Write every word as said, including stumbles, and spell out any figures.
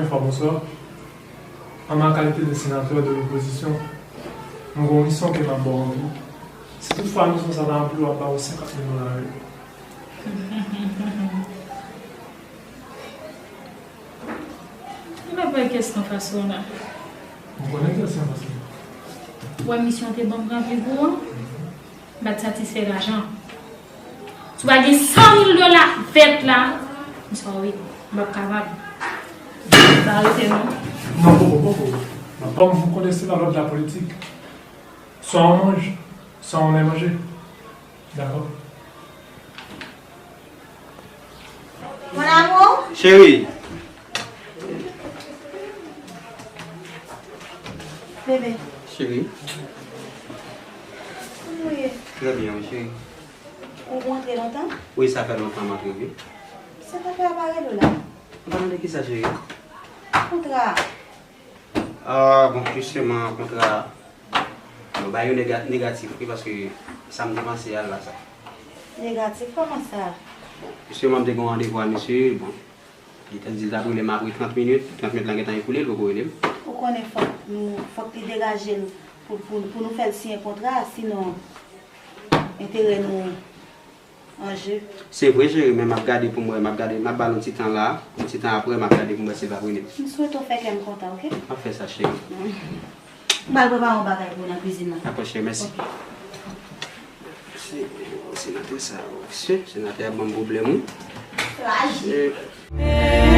Bonswa, bonswa. An ma kalite de senatè de lopozisyon, mwen gen yon misyon ke m ap ba w ranpli. Si toutfwa misyon sa ta ranpli, w ap ba w senkant mil dola yo. M pa bay kesyon fason la. M konnen kesyon fason. Ou wè misyon te ban m ranpli pou ou an? M pa t satisfè lajan. Si w pa gen san mil dola vèt la, m sòri. M p ap kapab. M pa rete non. Non, poko, poko. Kòm vous connaissez la loi de la politique, soit on mange, soit on est mangé. D'accord? Mon amour. Cheri. Bebe. Cheri. Kòman w ye? Trè byen, wi, cheri. Ou rantre lontan? Wi, sa fè lontan m antre, wi. Sa fè a pa rele w la? Ou pa tande kisa, cheri? Kontra a. Ah, bon, jisteman, kontra a, bon, ba yo nega-, negatif, wi, paske sa m te panse a la sa. Negatif? Kòman sa? Bon, jisteman, m te gen yon randevou a misye, bon, li te di l t ap rele m apre trant minit, trant minit lan gentan ekoule, l poko rele m. Ou konnen fòk nou, fòk li degaje l pou, pou, pou nou fè l siyen kontra a, sinon enterè nou an je. Se vre, cheri, men m ap gade pou m wè, m ap gade, m ap ba l yon ti tan la, yon ti tan apre, m ap gade pou m wè si l p ap rele m. M swete w fè kè m kontan, oke? M ap fè sa, cheri. M pral prepare yon bagay pou ou nan kwizin nan. Dakò, cheri, mèsi. Oke. Se, senatè sa, se, senatè ap ban m pwoblèm, wi. Raje. Se